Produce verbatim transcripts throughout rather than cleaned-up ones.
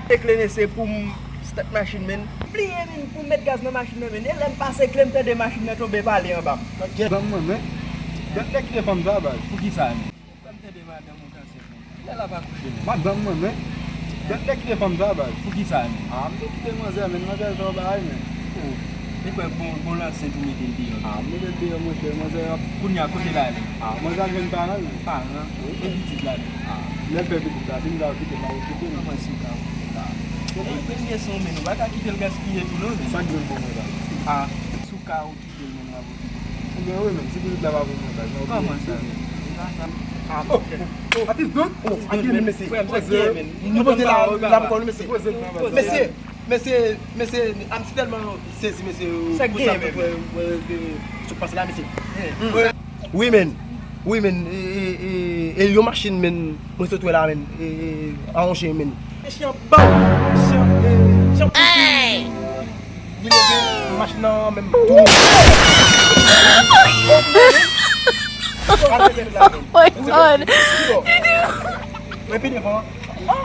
Te kle mesye pou m stat machin, men. M bliye, men, pou m met gaz nan machin nan, men. E lè m pase kle, m tande machin nan tonbe pale anba m. Ban m mwen, men. Gad lè kite fanm sa, baz. Pou ki sa, men? Fè m tande madanm ou kanse, men. Lè la pa koute, men. Madanm mwen, men. Gad lè kite fanm sa, baz. Pou ki sa, men? Ah, m te kite manzè, men. Manzè sa w bagay, men. Oh. E kwè bon, bon lanse tou mete l deyò. Ah, m mete l deyò, monchè, manzè ap Kounye a, kote l ale? Ah, manzè al jwenn paran l. Paran? Wi. E pitit la, men? Ah, lè l fè pitit la, si m ta kite l, m ap kite l. Kòman si w ka kite l la? E, e, men se yon men, ou pa ka kite l gaspiye tou non, men. Sa k jwenn pou mwen la? Ah, si w ka, ou kite l, men w ap okipe. Ebyen, wi, men, si pitit la pa pou mwen, baz, m ap okipe. Kòman sa, men? Ah, oh, oh, atis Don? Oh, atis Don, men, mesye. Frè m, sa k gen, men? Nou poze la, la pou kò nou, mesye. Poze l, mesye. Mesye, mesye, a m si tèlman sezi, mesye. Sa k gen, men? Sou pase la, mesye. Wi, men. Wi, men. E, e, e, e yon machin, men. Mwen sot wè la, men. E, e, a yon chen, men. E chen an ban. Chen, e, chen an ban. Li leve machin nan, men. Tou. Oh my God. Mwen pi devan. Oh,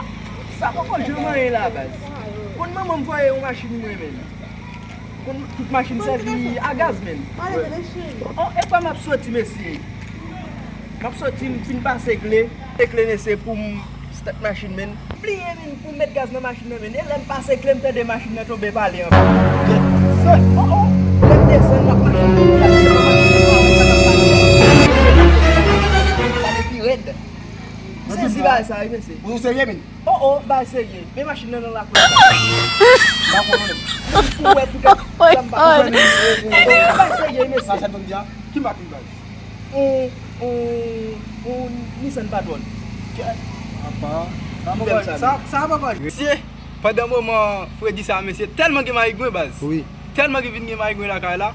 sa poko janm anyen la, baz. Konn manman m voye yon machin mwen menm. Konn tout machin sèvi a gaz menm. Oh, e pa m ap soti, mesye. M ap soti, m fin pase kle. E kle, mesye, pou m stat machin, men. M bliye, men, pou m met gaz nan machin nan, men. E lè m pase kle, m tande machin nan tonbe pale anba. Oh, oh. Lè m desann, m ap mache. Pale pi rèd. M sezi bagay sa, wi, mesye. Ou serye, men? Oh, oh, bagay serye. Men machin nan nan lakou la. Lakou la menm. Pou wè poutèt sa m pa konprann. Bagay serye, wi, mesye. Sa, sa donn di a, ki mak li bay? On, on, on Nissan Patrol. Apa. Sa, sa, papa. Mesye, pandan moman Fredi sa, mesye, tèlman gen mayigwen, baz. Wi. Tèlman gen vin gen mayigwen lakay la.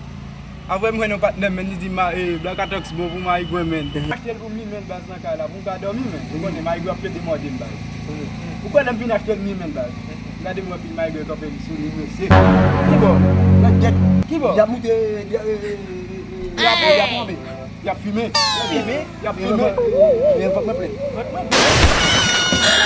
Apre m jwenn yon patnè m, men, li di, ma, e, Black Ataks bon pou mayigwen, men. Achte l pou m li, men, baz, nan kay la, pou m ka dòmi, men. Ou konnen mayigwen ap plede mòde m, baz. Ou kwè lè m vin achte l m li, men, baz. M gade m wè pil mayigwen kanpe sou li, mesye. Ki bò? Nan gèt. Ki bò? Y ap moute, y ap, e, e, e, e, y ap, y ap fime. Fime? Y ap fime. Men fòk mwen plen. Fòk mwen plen.